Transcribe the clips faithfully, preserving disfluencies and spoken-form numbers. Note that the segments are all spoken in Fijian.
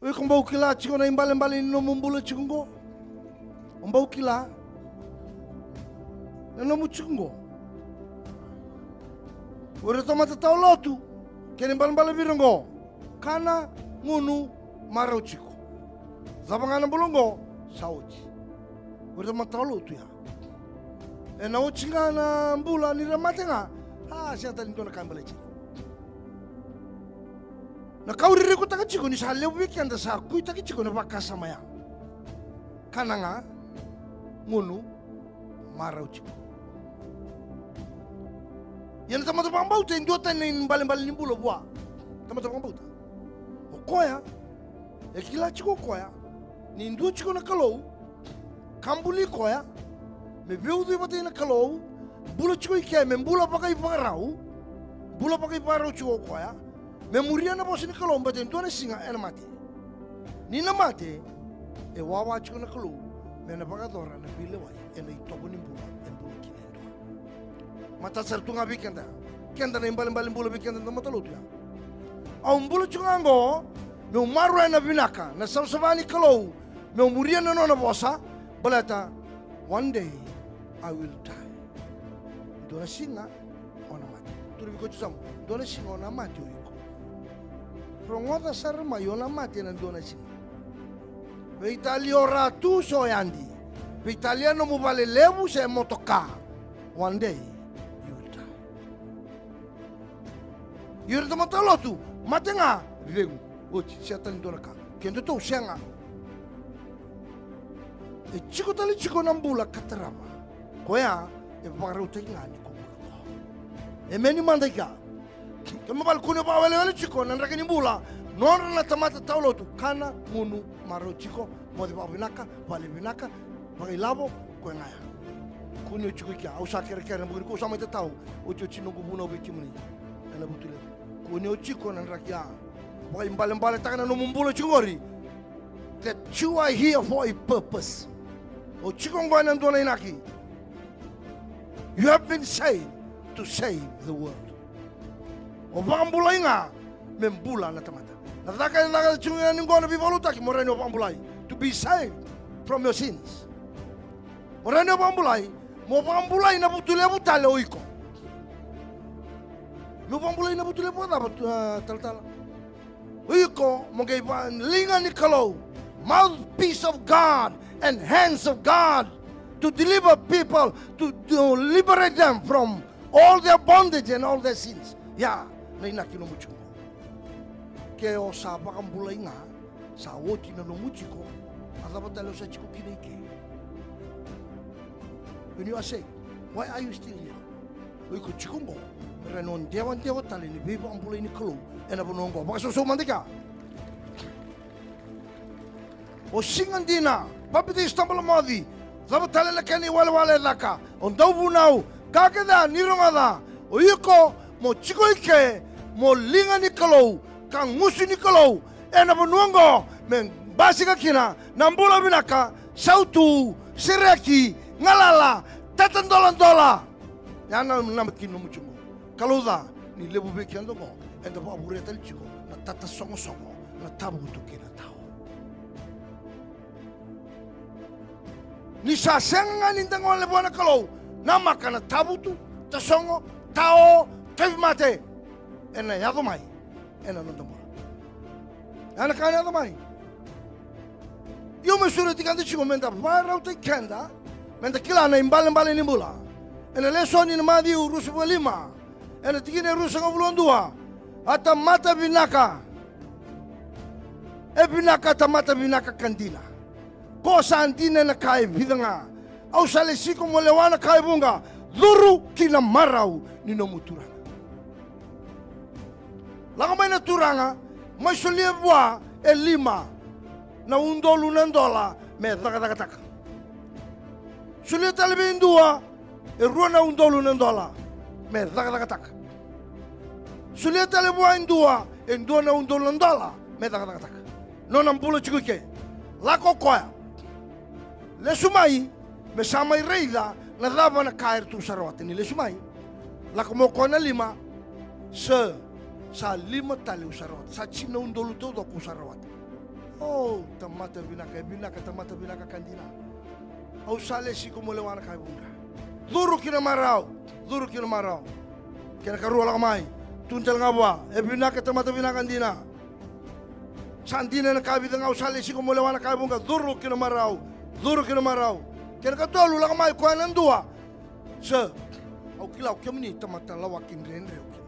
O iko bau kila tiko na ibalebale ni nomu bula tiko qo? O bau kila na nomu tiko qo? O ira na tamata tawa lotu, kena ibalebale vei ira qo: kana, gunu, marau tiko. Cava ga na bula qo, sa oti. O ira na tamata tawa lotu ya. Ena oti ga na bula, ni ra mate ga, a, sega tale ni dua na ka e baleti ira. Na ka au ririkotaka tiko ni sa levu vei keda sa kuitaki tiko na vakasama ya: kana ga, gunu, marau tiko. Ia na tamata vakabauta e dua tani na ibalebale ni bula vua. Tamata vakabauta, o koya e kila tiko o koya ni dua tiko na Kalou ka buli koya, me veiucui vata kei na Kalou, bula tiko i ke me bula vakaivakarau, bula vakaivakarau tiko o koya, me muria na vosa ni Kalou, baleta e dua na siga ena mate. Ni na mate, e wawa tiko na Kalou me na vakayacora na veilewai ena itovo ni bula e bula kina e dua. Matata sara tu ga vei keda, keda na ibalebale bula vei keda na tamata lotu ya. Au bula tiko ga qo meu maroroya na vinaka, na savasava ni Kalou, meu muria na nona vosa, baleta one day I will die. Dua na siga o na mate. Tukuna vei koya tu yasamu, dua na siga o na mate o iko. Rogoca sara mai, o na mate ena dua na siga. Veitalia o ratu se o yadi, veitalia nomu vale levu se motoka, one day you will die. Ira na tamata lotu, mate ga, cegu, oti, sega tale ni dua na ka. Kedatou sega. E tiko tale tiko na bula ka tarava. Koya e vakarautaki ga ni ko bula qo. Emeni mada i kea. Kemavale, kua ni vakawelewele tiko na draki ni bula. Nodra na tamata tawa lotu: kana, gunu, marau tiko, moce vakavinaka, vale vinaka, vakailavo, koya ga ya. Kua ni o tiko i kea. Au sa kerekere ena bogi nikua, au sa mai tatau. Otioti noqu vunau vei kemuni ena Vutulevu. Kua ni o tiko na draki ya. Vakaibalebaletaka na nomu bula tiko qori, that you are here for a purpose. O tiko qo ena dua na inaki. You have been saved to save the world. O vakabulai ga me bula na tamata. Na caka e caka tiko yani qo na veivakalotutaki, mo rawa ni o vakabulai, to be saved from your sins. Mo rawa ni o vakabulai, mo vakabulai na Vutulevu tale o iko. Mo vakabulai na Vutulevu vakacava, tu, a, talatala? O iko mo qai va-, liga ni Kalou, mouthpiece of God and hands of God to deliver people, to, to liberate them from all their bondage and all their sins. Ia na inaki nomu tiko. Ke o sa vakabulai ga, sa oti na nomu tiko, a cava tale o sa tiko kina i ke? When you are saved, why are you still here? O iko tiko qo me rawa ni o dewadewa tale ni veivakabulai ni Kalou ena vanua qo. Vakasausau mada i kea. O siga dina, papitaiso, tabala moce, cava tale na kena iwalewale e caka, o dauvunau, ka kece ni rogoca, o iko mo tiko i ke, mo liga ni Kalou ka gusu ni Kalou ena vanua qo, me basika kina na bula vinaka, sautu, sereki, galala, tatadoladola. Ya na, na kina nomu tiko qo. Kalou ca, ni levu vei keda qo eda vakavurea tale tiko na tatasogosogo, na tavutu kei na tao. Ni sa sega ga ni da gole vua na Kalou, namaka na tavutu, tasogo, tao, tauvimate ena yaco mai ena noda bula. Ya na ka ena yaco mai. Io, me sureti keda tiko meda vakarautaki keda meda kila na ibalebale ni bula. Ena lesoni na Maciu ruasagavulu ka lima, ena tikina e ruasagavulu ka dua: A tamata vinaka, e vinaka a tamata vinaka ka dina. Ko sa dina ena ka e vica ga. Au sa lesi iko mo lewa na ka e vuqa. Curu ki na marau ni nomu turaga. Lako mai na turaga, mai solia vua e lima na udolu na dola me cakacakataka. Solia tale vei dua e rua na udolu na dola me cakacakataka. Solia tale vua e dua e dua na udolu na dola me cakacakataka. Nona bula tiko i ke. Lako o koya, lesu mai, me sa mai raica na cava na ka eratou sa rawata. Ni lesu mai, lako mai o koya na lima: Sir, sa lima tale au sa rawata, sa tini na udolu taucoko au sa rawata. O tamata vinaka, e vinaka tamata vinaka ka dina. Au sa lesi iko mo lewa na ka e vuqa. Curu ki na marau, curu ki na marau. Kena karua lako mai, tu tale ga vua, e vinaka tamata vinaka dina. Sa dina na ka e vica ga, au sa lesi iko mo lewa na ka e vuqa, curu ki na marau, curu ki na marau. Kena katolu lako mai, koya na dua. Sir, au kila o kemuni tamata lawaki dredre o kemuni.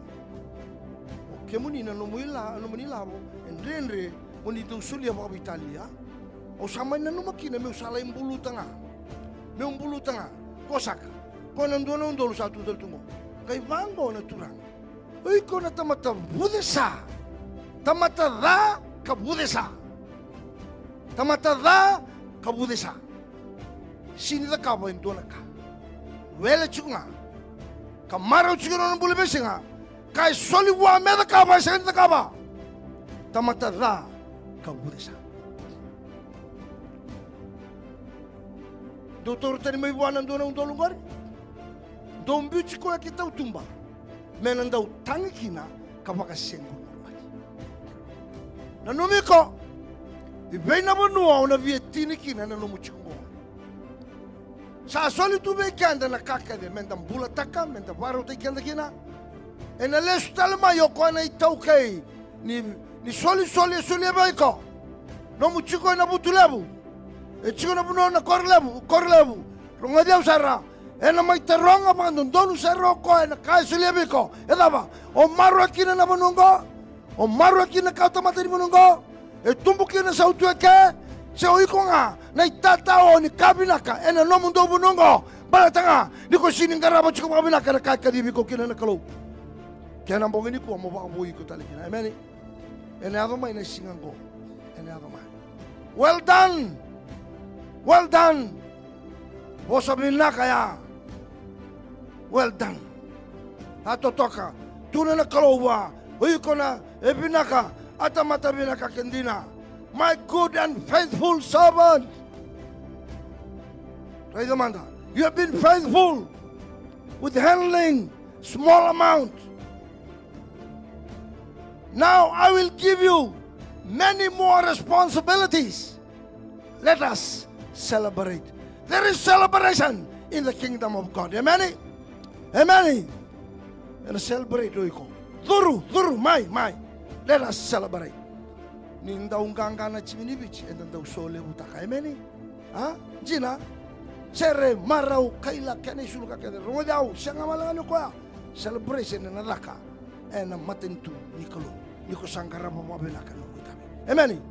O kemuni na nomu ila, nomuni lavo e dredre mo ni dau solia vakaveitalia. Au sa mai nanuma kina meu sa lai buluta ga. Meu buluta ga. Ko saka. Ko na dua na udolu sa tu tale tu qo. Qai vaqo na turaga. O iko na tamata vucesa. Tamata ca ka vucesa. Tamata ca ka vucesa. Sini cakava e dua na ka. Wele tiko ga. Ka marau tiko na nona bula veisiga. Ka e soli vua me cakava, e sega ni cakava. Tamata ca ka vucesa. Dou taura tani mai vua na dua na udolu qori. Dou biuti koya ki tautuba me na dau tagi kina ka vakasegu na mate. Nanumi iko, i vei na vanua o na via tini kina ena nomu tiko qo. Sa soli tu vei keda na ka kece me da bulataka, me da vakarautaki keda kina. Ena lesu tale mai o koya na itaukei ni, ni solisoli e solia vei iko. Nomu tiko ena Vutulevu. E tiko na vanua na Korolevu, Korolevu. Rogoci au sara. Ena mai taroga vakadodonu sara o koya na ka e solia vei iko. E cava? O marua kina na vanua oqo. O marua kina na kawatamata ni vanua oqo. E tubu kina na sautu eke. Se o iko ga na itatao ni ka vinaka ena nomudou vanua oqo. Baleta ga ni ko sini qarava tiko vakavinaka na ka e kacivi iko kina na Kalou. Kena bogi nikua mo vakavoui iko tale kina. Emeni. Ena yaco mai na siga oqo. Ena yaco mai. Well done. Well done. Vosa vinaka ya. Well done. A totoka. Tukuna na Kalou vua. O iko na e vinaka. A tamata vinaka ka dina. My good and faithful servant. Raica mada. You have been faithful with handling small amount. Now I will give you many more responsibilities. Let us celebrate. There is celebration in the kingdom of God. Amen? Amen? Ena celebrate o iko. Curu, curu, mai, mai. Let us celebrate. Ni dau qaqa na timi ni Viti, eda dau solevutaka. Amen? A? Dina? Sere, marau, kaila, kena isulu ka kece. Rogoci au, sega wale ga ni o koya. Celebration ena caka ena matanitu ni Kalou. Ni ko sa qarava vakavinaka na nomu itavi. Emeni.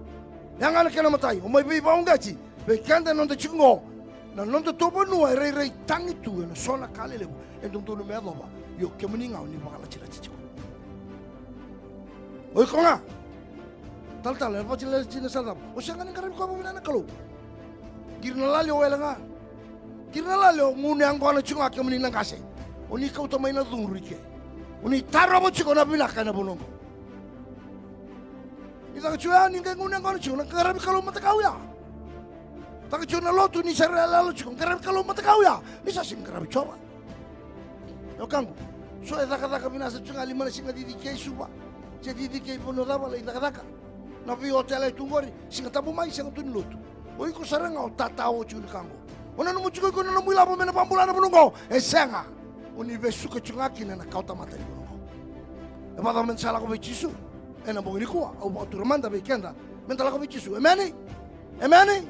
Ya ga na kena matai, o mai veivakauqeti vei keda na noda tiko qo. Na nodatou vanua e rairai tagi tu ena so na ka lelevu e dodonu me yacova. Io kemuni ga o ni vakalatilati tiko. O iko ga. Talatala, e vakalatilati na sa cava? O sega ni qaravi koya vakavinaka na Kalou. Qiri na lali o wele ga. Qiri na lali o gunu yaqona tiko ga kemuni na qase. O ni kauta mai na cudru i ke. O ni tarova tiko na vinaka ena vanua oqo. Ni caka tiko ya, ni qai gunu yaqona tiko, na qaravi Kalou matakau ya. Caka tiko na lotu, ni sa ra yaloyalo tiko, qaravi Kalou matakau ya. Ni sa sega ni qaravi Jiova. E wekaqu, so e cakacaka vinaka sara tiko ga lima na siga, cici kei Suva. Se cici kei vanua cava lai cakacaka. Na veiotela e tu qori, Siga Tabu mai, sega tu ni lotu. O iko sara ga o tatao tiko ni ka qo. O nanuma tiko iko na nomu ilavo me na vakabula na vanua qo. E sega. O ni vesuka tiko ga kina na kawatamata ni vanua qo. E vakacava meda sa lako vei Jisu? Ena bogi nikua, au vakatura mada vei keda meda lako vei Jisu. Emeni? Emeni?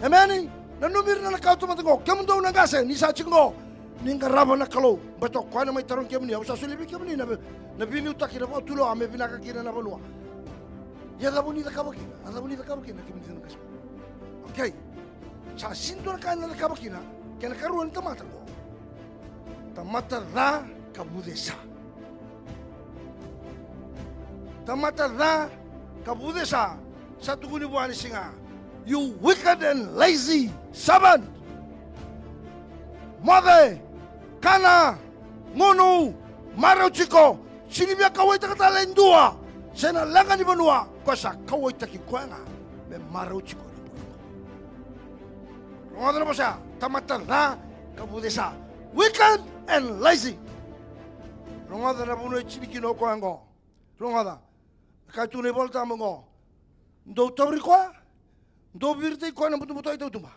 Emeni? Nanumi ira na kawatamata qo. Kemudou na qase, ni sa tiko qo. Ni qarava na Kalou. Baleta o koya na mai tarogi kemuni. Au sa solia vei kemuni na ve-, na veiliutaki, na vakatulewa me vinaka kina na vanua. Ia cava ni cakava kina? A cava ni cakava kina kemuni na qase? Okay. Sa sega ni dua na ka ena cakava kina. Kena karua ni tamata qo. Tamata ca ka vucesa. Tamata ca ka vucesa. Sa tukuni vua ni siga. You wicked and lazy servant. Moce, kana, gunu, marau tiko, sega ni via kauwaitaka tale e dua se na leqa ni vanua, ko sa kauwaitaki koya ga me marau tiko. Rogoca na vosa ya, tamata ca ka vucesa. Wicked and lazy. Rogoca na vanua e tini kina o koya oqo. Rogoca. Ka tu na iVolatabu oqo. Dou tauri koya, Dou viritaki koya na butobuto i tautuba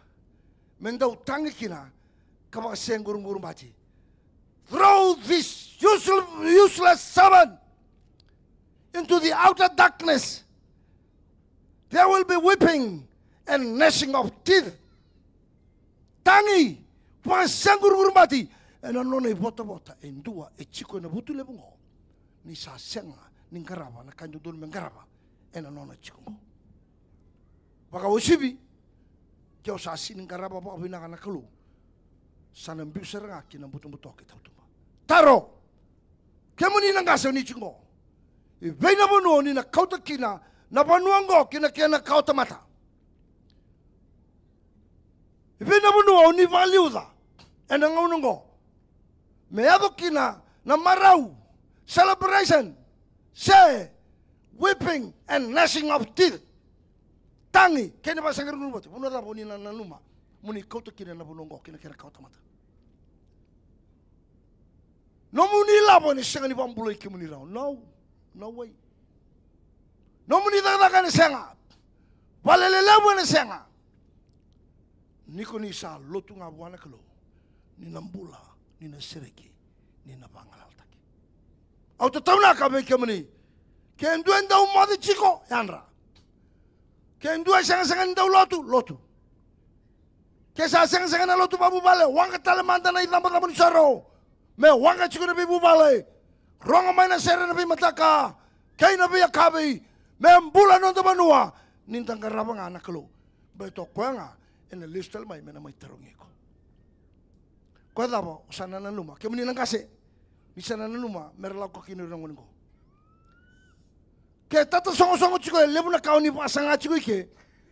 me dau tagi kina ka vakaseguruguru bati. Throw this useless, useless servant into the outer darkness. There will be weeping and gnashing of teeth. Tagi, vakaseguruguru bati ena nona ivotavota e dua e jiko ena vutu levu oqo, ni sa sega ni qarava na ka e dodonu me qarava ena nona jiko oqo. Vakauasivi, ke o sa sega ni qarava vakavinaka na Kalou, sa na biu sara ga ki na butobuto kei tautuba. Taro, kemuni na qase o ni jiko oqo, i vei na vanua o ni na kauta kina na vanua oqo kei na kena kawatamata? I vei na vanua o ni vakaliuca ena gauna oqo me yaco kina na marau, celebration, se weeping and gnashing of teeth? Tagi kei na vakaseguruguru bati. Vanua cava o ni na nanuma mo ni kauta kina na vanua oqo kei na kena kawatamata? Nomuni ilavo ena sega ni vakabulai kemuni rawa. No, no way. Nomuni cakacaka ena sega. Vale lelevu ena sega. Ni ko ni sa lotu ga vua na Kalou, ni na bula, ni na sereki, ni na vagalalataki. Au tataunaka vei kemuni, ke dua e dau moce jiko, yadra. Ke dua e segasega ni dau lotu, lotu. Ke sa segasega na lotu vakavuvale, waqa tale mada na icabocabo ni soro me waqa jiko na veivuvale. Rogo mai na sere na veimataka kei na veiyakavi me bula na noda vanua, ni da qarava ga na Kalou. Baleta o koya ga ena lesu tale mai me na mai tarogi iko. Koya cava o sa na nanuma, kemuni na qase, ni sa na nanuma me ra lako kina ira na gone oqo? Ke tatasogosogo jiko, e levu na ka o ni vakasaga jiko i ke.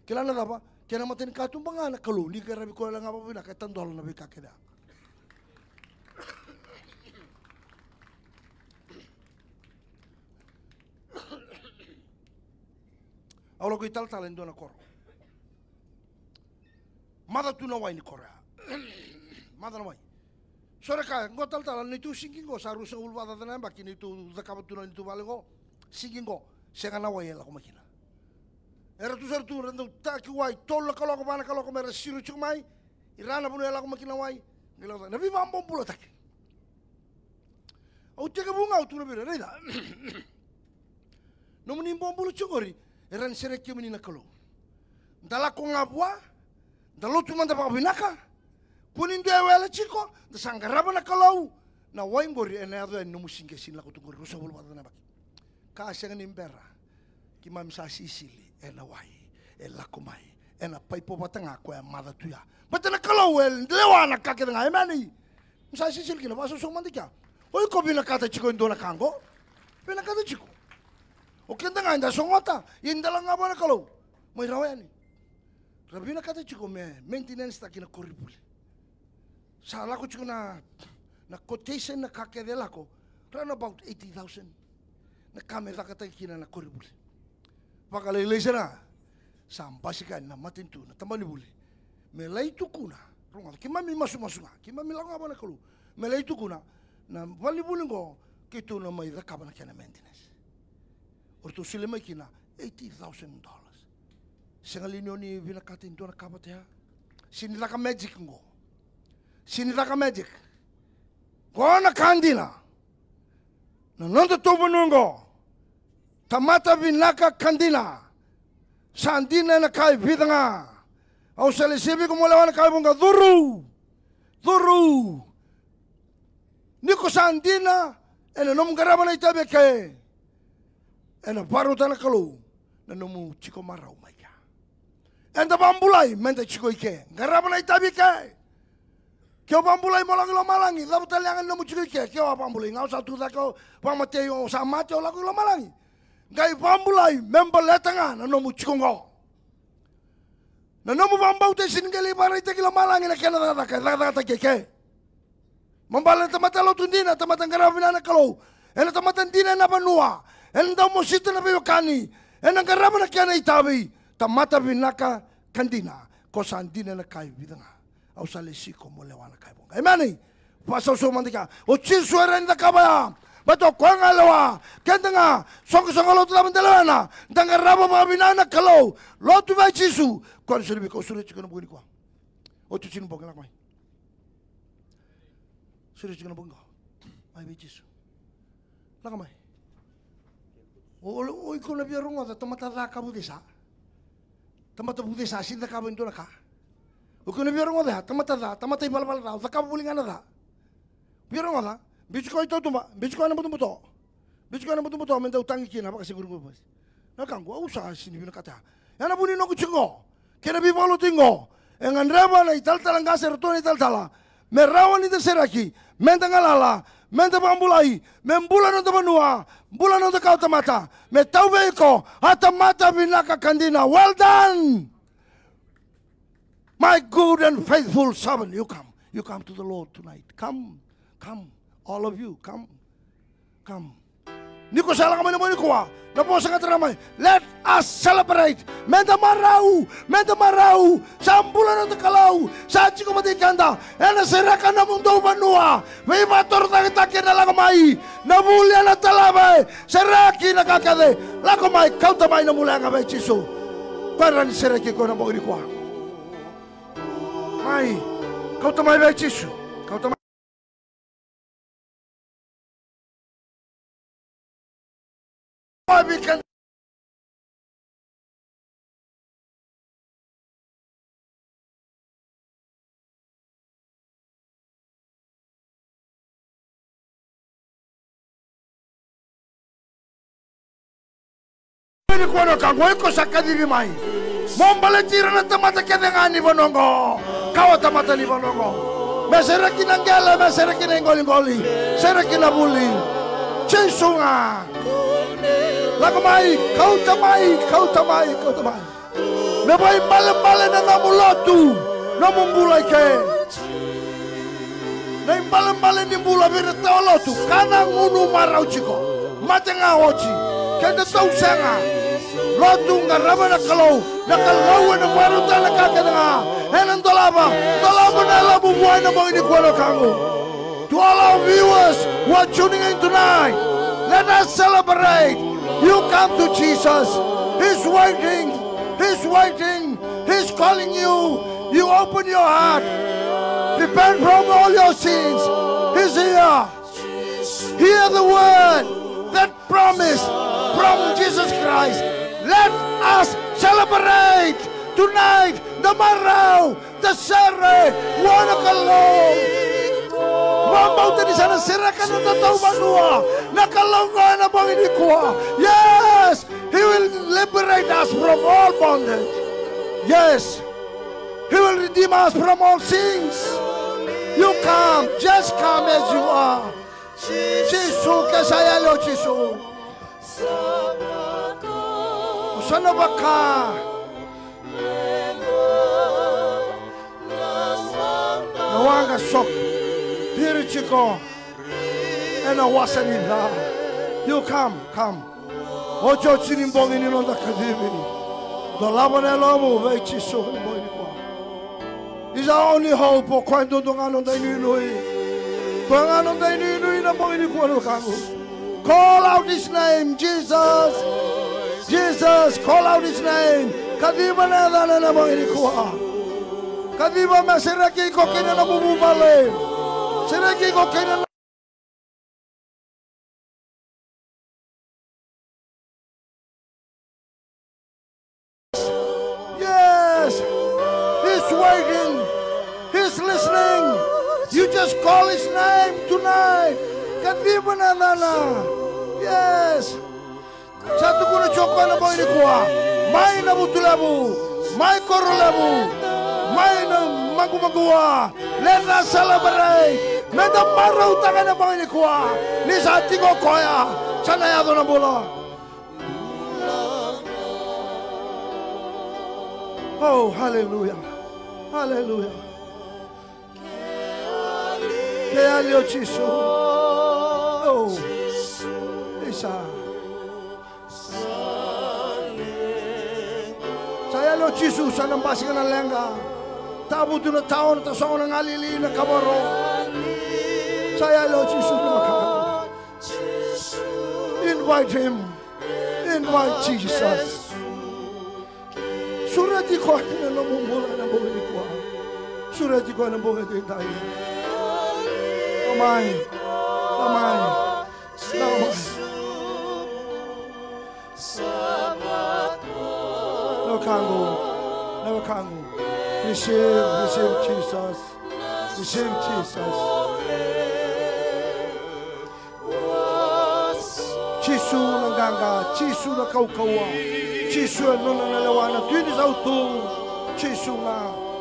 Kila na cava? Kena matanikatuba ga na Kalou, ni qaravi koya ga vakavinaka, e tadola na veika kece ya. Au lako i talatala e dua na koro. Maca tu na wai ni koro ya. Maca na wai. So era kaya, qo talatala, neitou siqi qo sa ruasagavulu vakacaca na yabaki neitou cakava tu na neitou vale qo. Siqi qo, sega na wai e lako mai kina. Era tu sara tu, ra dau taki wai, tolu na kaloko, va na kaloko me ra siro jiko mai. Ira na vanua e lako mai kina na wai. Qai lako na veivakabobulataki. Au tekivu ga au tukuna vei ira, raica. Nomuni bobula jiko qori, e rawa ni sereki kemuni na Kalou. Da lako ga vua, da lotu mada vakavinaka. Kua ni dua e wele jiko, da sa qarava na Kalou. Na wai qori ena yaco yani nomu siqi, sega ni lako tu qori, ruasagavulu vakacaca na yabaki. Ka sega ni bera. Keimami sa sisili ena wai e lako mai ena paipo vata ga koya e maca tu ya. Baleta na Kalou e lewa na ka kece ga, emeni. Ni sa sisili kina, vakasausau mada kea. O iko vinakata jiko e dua na ka qo? Vinakata jiko. O keda ga eda sogota, ia da lako ga vua na Kalou. Mai rawa yani. Ra vinakata jiko me maintenance taki na koronivuli. Sa lako jiko na, na quotation na ka kece e lako, round about eighty thousand. Na ka me cakataki kina na koronivuli. Vakalailai sara, sa basika yani na matanitu, na tabana ni vuli. Me lai tukuna, rogoca, keimami masumasu ga, keimami lako ga vua na Kalou. Me lai tukuna, na valenivuli qo, keitou na mai cakava na kena maintenance. O ratou solia mai kina eighty thousand dollars. Sega li ni o ni vinakata e dua na ka vata ya? Sega ni caka magic qo. Sega ni caka magic. Qo na ka dina. Na nodatou vanua qo. Tamata vinaka ka dina. Sa dina ena ka e vica ga. Au sa lesi vei iko mo lewa na ka e vuqa, curu. Curu. Ni ko sa dina ena nomu qarava na itavi eke, ena vakarautaka na Kalou na nomu jiko marau mai kea. Eda vakabulai meda jiko i ke, qarava na itavi eke. Ke o vakabulai mo lako i lomalagi, cava tale yaga ni nomu jiko i ke? Ke o a vakabulai ga, o sa tu cake, o vakamatei, o sa mate, o lako i lomalagi. Qai vakabulai me baleta ga na nomu jiko oqo. Na nomu vakabauta e sega ni qai lai vakaraitaki lomalagi na kena cakacaka e cakacakataki eke. Mo baleta na tamata lotu dina, tamata qarava vinaka na Kalou, ena tamata dina ena vanua, ena dau mosita na veiwekani, ena qarava na kena itavi. Tamata vinaka ka dina, ko sa dina ena ka e vica ga. Au sa lesi iko mo lewa na ka e vuqa. Emeni. Vakasausau mada kea. O Jisu e rawa ni cakava ya. Baleta o koya ga e lewa. Keda ga, soqosoqo lotu cava da lewena, da qarava vakavinaka na Kalou. Lotu vei Jisu. Koya na soli vei iko, sureti iko ena bogi nikua. Oti, oti ni bogi, lako mai. Sureti iko ena bogi qo. Mai vei Jisu. Lako mai. O, o, o iko na via rogoca tamata ca ka vucesa. Tamata vucesa, sega ni cakava e dua na ka. O iko na via rogoca ya, tamata ca, tamata ivalavala ca, o cakava voli ga na ca. Via rogoca, biuti koya i tautuba, biuti koya na butobuto. Biuti koya na butobuto me dau tagi kina vakasiguriguri. Na ka qo au sa sega ni vinakata ya. Ya na vu ni noqu tiko qo kei na veivakalotutaki qo. E gadreva na italatala qase, ratou na italatala, me rawa ni da sereki, me da galala, me da vakabulai, me bula na noda vanua, bula na noda kawatamata, me tauvi iko a tamata vinaka ka dina. Well done, my good and faithful servant. You come. You come to the Lord tonight. Come. Come. All of you, come. Come. Ni ko sa lako mai na bogi nikua, na vosa ga tara mai. Let us celebrate. Me da marau, me da marau. Sa bula na noda Kalou, sa tiko vata kei keda. Ena sereka na nomudou vanua. Veivakatorocaketaki ena lako mai. Na vuli ena talave. Sereki na ka kece. Lako mai, kauta mai na bula yaga vei Jisu. Koya e rawa ni sereki iko ena bogi nikua. Mai, kauta mai vei Jisu. Kauta mai. Ni kua na ka qo, iko sa kacivi mai. Mo baleti ira na tamata kece ga ni vanua qo. Kawa tamata ni vanua qo. Me sereki na qele, me sereki na iqoliqoli. Sereki na vuli. Jisu ga. Lako mai, kauta mai, kauta mai, kauta mai. Me vakaibalebale na nomu lotu, nomu bula i ke. Na ibalebale ni bula vei ira tawa lotu, ka na gunu marau tiko. Mate ga oti, keda tau sega. Lotu, qarava na Kalou, na Kalou ena vakarautaka na ka kece ga. Ena dolava, dolava na yalomu vua ena bogi nikua na wekaqu. To all our viewers who are tuning in tonight, let us celebrate. You come to Jesus. He's waiting. He's waiting. He's calling you. You open your heart. Repent from all your sins. He's here. Hear the word that promise from Jesus Christ. Let us celebrate tonight. Na marau, na sere vua na Kalou. Vakabauta ni sa na sereka na noda vanua na Kalou ga ena bogi nikua. Yes, he will liberate us from all bondage. Yes, he will redeem us from all sins. You come, just come as you are. Jisu, ke sa yali o Jisu. O sa na vaka na waqa soko, ciri tiko ena wasa ni ca. You come, come. Otioti ni bogi ni noda kacivi. Dolava na yalomu vei Jisu ni bogi nikua. Is our only hope, o koya duadua ga noda inuinui. Koya ga noda inuinui na bogi nikua na wekaqu. Call out his name, Jesus. Jesus, call out his name. Kaciva na yacana na bogi nikua. Kaciva me sereki iko kei na nomu vuvale. Sereki iko kei na Yes, he's waiting. He's listening. You just call his name tonight. Kaciva na yacana. Yes. Sa tukuna tiko o koya na bogi nikua. Mai Navutulevu, mai Korolevu, mai na Maqumaqua. Let us celebrate. Meda marautaka na bogi nikua ni sa tiko o koya. Sa na yaco na bula. Oh, hallelujah. Hallelujah. Ke yali o Jisu. Oh. Isa. Sa yali o Jisu, sa na basika na leqa. Tavutu na tao, na tasogo na galili, na kavoro. Sa yali o Jisu na ka. Invite him. Invite Jesus. Sureti koya ena nomu bula ena bogi nikua. Sureti koya ena bogi edaidai. Tamai. Tamai. Tamai. Na wekaqu. Na wekaqu. Receive, receive Jesus. Receive Jesus. Jisu na qaqa, Jisu na kaukauwa, Jisu e nona na lewa na Tui ni Sautu. Jisu ga,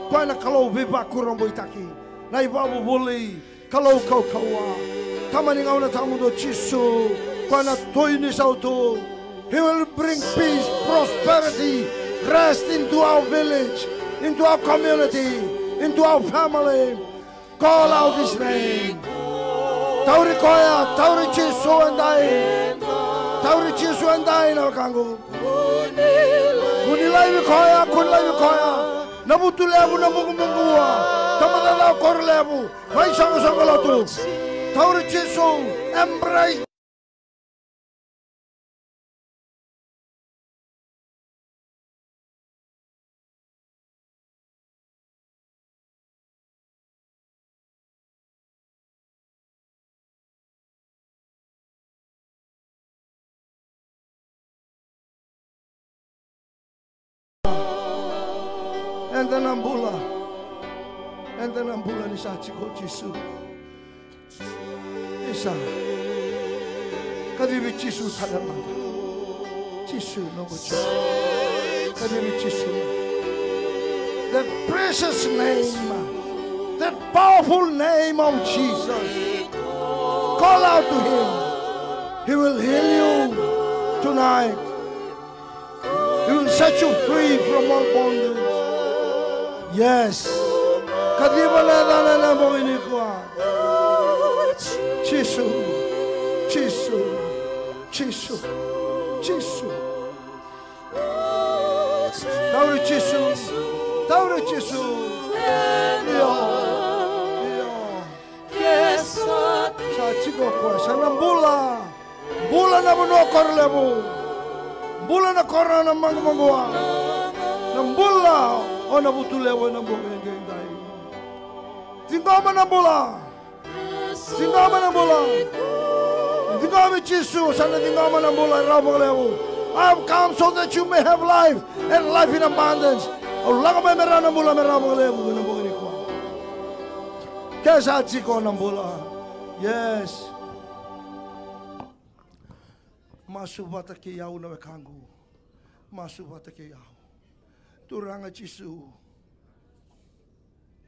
koya na Kalou veivakurabuitaki, na ivakavuvuli, Kalou kaukauwa. Tamani gauna tawamudu o Jisu, koya na Tui ni Sautu. He will bring peace, prosperity, rest into our village, into our community, into our family. Call out his name. Tauri koya, tauri Jisu edai. Tauri Jisu edai na wekaqu. Kua ni laivi koya, kua ni laivi koya. Navutulevu, Namuqumaqua, Tabacakacaka, Korolevu, Vaisoqosoqo lotu. Tauri Jisu, embrace. Eda na bula. Eda na bula ni sa tiko o Jisu. Isa. Kacivi Jisu tale mada. Jisu, noqu Jisu. Kacivi Jisu. That precious name. That powerful name of Jesus. Call out to him. He will heal you tonight. He will set you free from all bondage. Yes. Kaciva na yacana ena bogi nikua. Jisu. Jisu. Jisu. Jisu. Tauri Jisu. Tauri Jisu. Io. Io. Sa tiko o koya, sa na bula. Bula na vanua o Korolevu. Bula na koro o Namuqumaqua. Na bula o Navutulevu ena bogi edaidai. Ciqoma na bula. Ciqoma na bula. Ciqomi Jisu, sa na ciqoma na bula e rawa vakalevu. I have come so that you may have life and life in abundance. Au lako mai me rawa na bula me rawa vakalevu ena bogi nikua. Ke sa tiko na bula. Yes. Masu vata kei au na wekaqu. Masu vata kei au. Turaga Jisu,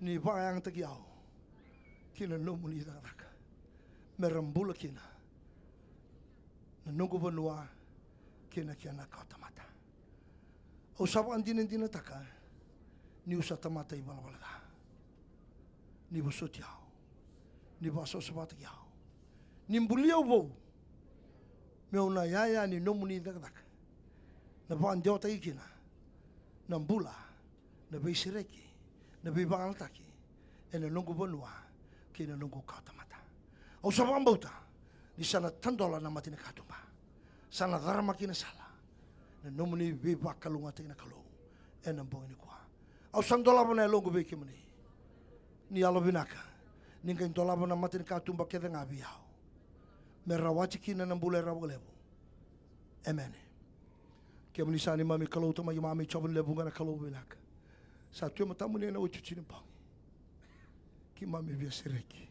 ni vakayagataki au ki na nomuni cakacaka me ra bula kina na noqu vanua kei na kena kawatamata. Au sa vakadinadinataka niu sa tamata ivalavala ca. Ni vosoti au, ni vakasavasavataki au, ni buli au vou meu na yaya ni nomuni cakacaka, na vakadewataki kina na bula, na veisereki, na veivakayagataki ena noqu vanua kei na noqu kawatamata. Au sa vakabauta ni sa na tadola na mata ni katuba, sa na carama ki na sala na nomuni veivakalougatataki na Kalou ena bogi nikua. Au sa dolava na yaloqu vei kemuni. Ni yalovinaka, ni qai dolava na mata ni katuba kece ga vei au me rawati kina na bula e rawa vakalevu. Emeni. Kemuni sa neimami Kalou, Tamai keimami, Jiova ni lewe vuqa na Kalou vinaka. Sa tu e matamuni ena iotioti ni bogi. Keimami via sereki.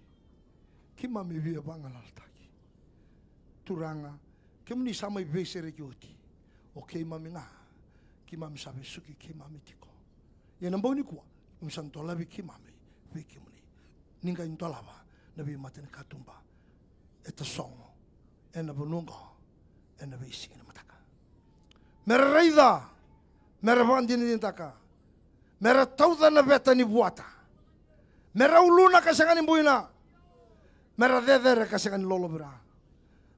Keimami via vagalalataki. Turaga, kemuni sa mai veisereki oti. O keimami ga, keimami sa vesuki keimami tiko. Ia na bogi nikua, keimami sa dolavi keimami vei kemuni. Ni qai dolava na veimata ni katuba e tasogo ena vanua oqo ena veisiga ni mataka. Me ra raica, me ra vakadinadinataka, me ra tauca na veta ni vuata, me ra uluna ka sega ni buina, me ra cecere ka sega ni lolovira,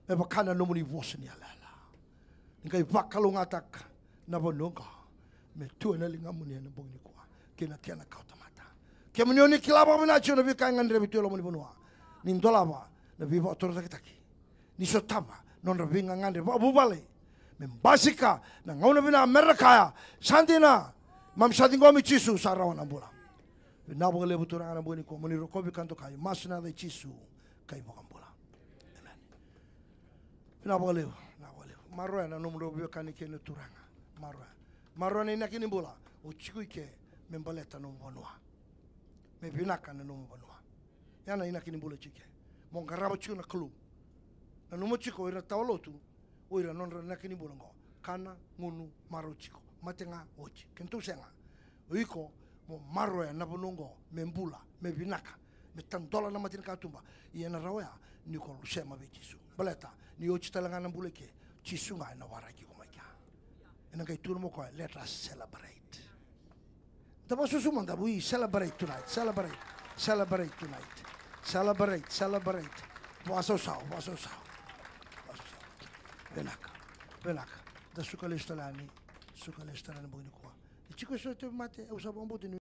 me vaka na nomuni vosa ni yalayala. Ni qai vakalougatataka na vanua oqo me tu ena ligamuni ena bogi nikua kei na kena kawatamata. Kemuni o ni kila vakavinaka tiko na veika e gadrevi tu e loma ni vanua. Ni dolava na veivakatorocaketaki, ni sotava nodra veigagadre vakavuvale, me basika na gauna vinaka me ra kaya, sa dina, keimami sa ciqomi Jisu, sa rawa na bula. Vinaka vakalevu Turaga na bogi nikua, mo ni rokovi ka dokai, masu ena yaca i Jisu ka iVakabula. Emeni. Vinaka vakalevu, vinaka vakalevu. Maroroya na nomudrau veiwekani kei na turaga. Maroroya. Maroroya na inaki ni bula. O tiko i ke me baleta nomu vanua. Me vinaka na nomu vanua. Ya na inaki ni bula tiko i ke. Mo qarava tiko na Kalou. Nanuma tiko o ira na tawa lotu, o ira nodra inaki ni bula oqo. Kana, gunu, marau tiko. Mate ga, oti. Kedatou sega. O iko, mo maroroya na vanua oqo, me bula, me vinaka, me tadola na mate ni katuba. Ia na rawa oya, ni ko sema vei Jisu. Baleta, ni oti tale ga na bula i ke, Jisu ga ena waraki iko mai kea. Ena qai tukuna mo koya, let us celebrate. Da vakasusuma, da we celebrate tonight, celebrate, celebrate tonight. Celebrate, celebrate. Vakasausau, vakasausau. Vakasausau. Vinaka, vinaka. Da suka lesu tale yani, suka lesu tale yani bogi nikua. E tiko eso e tauvimate, au sa vakabauta ni